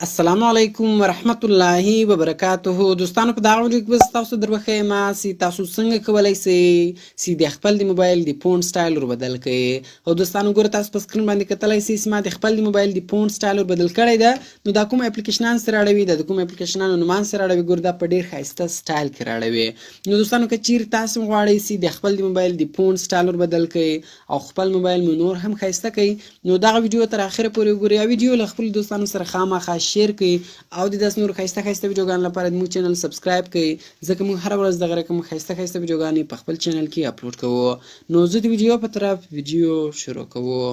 السلام علیکم ورحمت الله وبرکاته دوستانو، په دا ویډیو کې به تاسو در وښیم چې تاسو څنګه کولی شئ چې د خپل د موبایل د فونټ سټایل ور بدل کړئ. او دوستانو ګوره، تاسو په سکرین باندې کتلی شئ چې ما د خپل د موبایل د فونټ سټایل ور بدل کړی ده. نو دا کوم اپلیکیشنان سره اړوي، دا د کوم اپلیکیشنانو نومان سره اړوي، ګوره دا په ډیر ښایسته سټایل کې راړوي. نو دوستانو، که چیرې تاسو غواړئ چې د خپل د موبایل د فونټ سټایل ور بدل کړئ او خپل موبایل مو نور هم ښایسته کړئ، نو دغه ویډیو تر اخره پورې وګورئ او ویډیو له خپلو دوستانو سره خامخا share کړئ او د داسې نور ښایسته ښایسته ویډیوګانو لپاره د موږ چینل subscribe کړئ، ځکه موږ هره ورځ دغه رقم ښایسته ښایسته ویډیوګانې په خپل چینل کې اپلوډ کوو. نو زه د ویډیو په طرف ویډیو شروع کوو.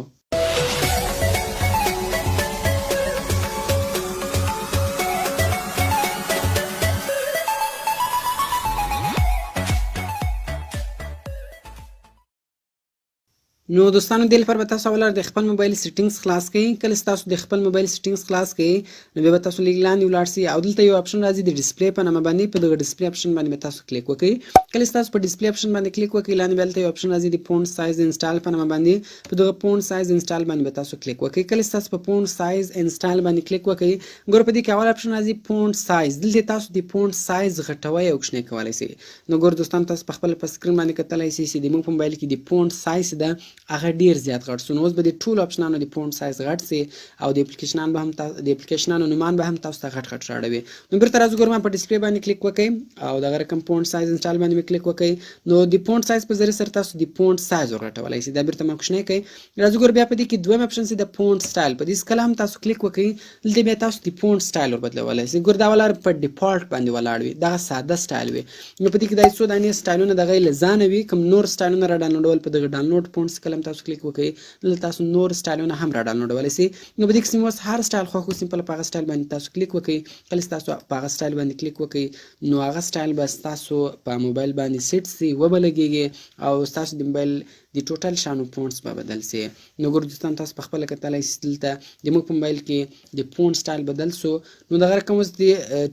نو دوستانو، دې لپاره به تاسو اول د خپل موبایل settings خلاص کړئ. کله چې تاسو د خپل موبایل settings خلاص کړئ، نو بیا به تاسو لږ لاندې ولاړ شئ او دلته یو option راځي د display په نامه باندې. په دغه display option باندې به تاسو کلیک وکړئ. کله چې تاسو په display option باندې کلیک وکړئ، لاندې بیا دلته یو option راځي د font size and style په نامه باندې. په دغه font size and style باندې به تاسو کلیک وکړئ. کله چې تاسو په font size and style باندې کلیک وکړئ، ګوره په دې کې اول option راځي font size. دلته تاسو د فونټ سایز غټوي او کوچنی کولی شئ. نو ګور دوستان، تاسو په خپل په سکرین باندې کتلی شئ چې د موږ په موبایل کې د فونټ سایز ده هغه ډیر زیات غټ سو. نو اوس به د ټولو آپشنانو د فونټ سایز غټ سي او د اپلیکیشنان به هم د اپلیکیشنانو نومان به هم تاسو ته غټ غټ راړوي. نو بیرته راځو، ګورم په display باندې کلیک وکړئ او دغه رقم font size and style باندې مې کلیک وکړئ. نو د فونټ سایز په ذریعه سره تاسو د فونټ سایز ورغټولای شئ. دا بیرته ما کوچنی کړئ. راځو ګور بیا په دې کې دویم option سي د فونټ سټایل. په دې کله هم تاسو کلیک وکړئ، دلته بیا تاسو د فونټ سټایل ور بدلولای شئ. ګور دا ولر په default باندې ولاړ وي، دغه ساده سټایل وي. نو په دې کې دا څو دانې سټایلونه دغه له ځانه وي. کوم نور سټایلونه را ډانلوډول، په دغه download fonts کله هم تاسو کلیک وکړئ، دلته تاسو نور سټایلونه هم را ډانلوډولی شئ. نو په دې کې اوس هر سټایل خوښ simple په هغه سټایل باندې تاسو کلیک وکړئ. کله چې تاسو په هغه سټایل باندې کلیک وکړئ، نو هغه سټایل به تاسو په موبایل باندې سیټ سي، وبه لګېږي او ستاسو د موبایل د total شانو fonts به بدل سي. نو ګور دوستان، تاسو په خپله کتلی شئ دلته د موږ په موبایل کې د فونټ سټایل بدل سو. نو دغه رقم اوس د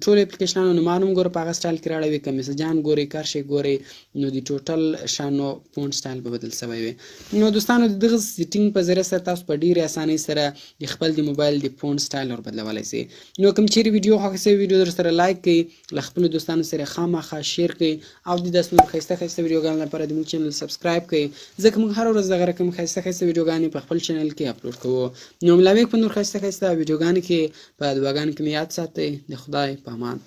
ټولو اپلیکیشنانو نومان هم ګوره په هغه سټایل کې راړوي. که میسجان ګورئ، کرښې ګورئ، نو د total شانو فونټ سټایل به بدل سوی وي. نو دوستانو، د دغه setting په ذریعه سره تاسو په ډیرې اسانۍ سره د خپل د موبایل د فونټ سټایل ور بدلولی شئ. نو کوم چیرې ویډیو خوښه سوې، ویډیو در سره like کړئ، له خپلو دوستانو سره خامخا share کړئ او د داسې نور ښایسته ښایسته ویډیوګانو لپاره د موږ چینل subscribe کړئ، ځکه موږ هره ورځ دغه رقم ښایسته ښایسته ویډیوګانې په خپل چینل کې اپلوډ کوو. نو ملاویږ په نور ښایسته ښایسته ویډیوګانو کې. په دعاګانو کې مې یاد ساتئ. د خدای په امان.